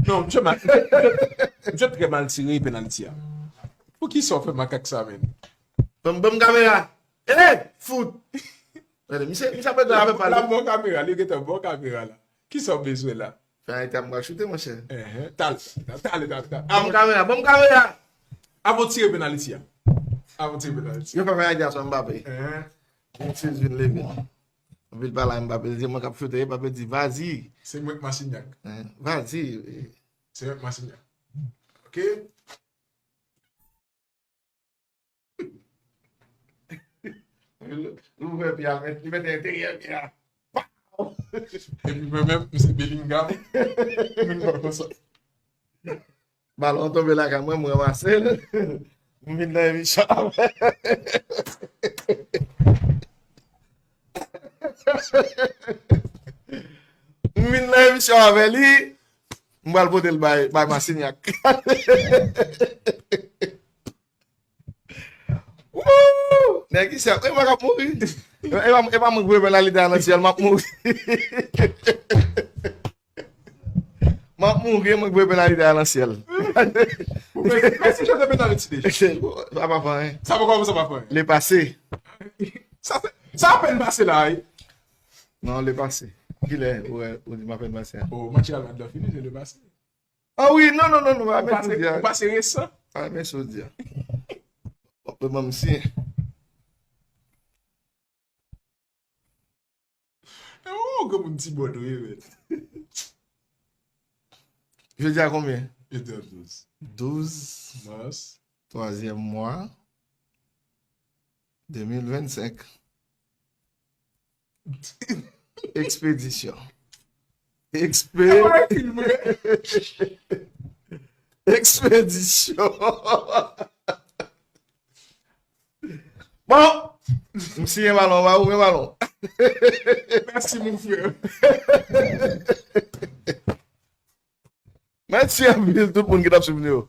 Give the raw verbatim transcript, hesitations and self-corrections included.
Non, misye mal. Misye trè mal tire penalti a. Poukisa w fè makak sa, menm? Ban m, ban m kamera. Eh! Fout! Gade, misye, misye ap regle avè pa l. La, bon kamera, li gentan bon kamera la. Kisa w bezwen la? Fè Ayiti ap mal choute, monchè. Enhen. Talè, talè, talè, talè. Ban m kamera, ban m kamera! Avan w tire penalti a. Avan w tire penalti. Yo fè Ayiti a sou Mbappé. Enhen. Vinicius vin leve. Anpil pale a Mbappé, li di mwen k ap choute, Mbappé di, "Vas-y." Se mwen k Masinyak. Enhen. Vas-y. Se mwen k Masinyak. Ok? L ouvè pye a, li mete enteryè pye a. Epi mwen menm, m se Bellingham. Moun pa konsa. Balon tonbe lakay mwen, m ranmase l. M vin nan emisyon avè l. M vin nan emisyon avè li. M pral pote l bay, bay Masinyak. Woo! Nèg isi a, e mwen k ap mouri. E pa, e pa mwen k voye penalite a nan syèl, m ap mouri. M ap mouri, e mwen k voye penalite a nan syèl. Mèsi, Jose, penaliti deja. Sa pa fè anyen. Sa poko, sa pa fè anyen. Le passé. Sa, sa apèn pase la, wi. Non, le passé. Kilè ou, ou di m apèn pase a? Oh, match Real Madrid la fini, se le passé. Ah wi, non, non, non, non, pa men sa w di a. Ou pase resan. Pa men sa w di a. Bon, ban m siyen. Oh, granmoun ti bòd ou ye, men. Jodi a konbyen? Jodi a douz. Douz. Mas. Twazyèm mwa. De mil vennsenk. Ekspedisyon. Ekspe- Ekspedisyon. Bon, m siyen balon, ba ou men balon. Mèsi, mon frè. Mèsi anpil tout moun ki t ap swiv nou yo.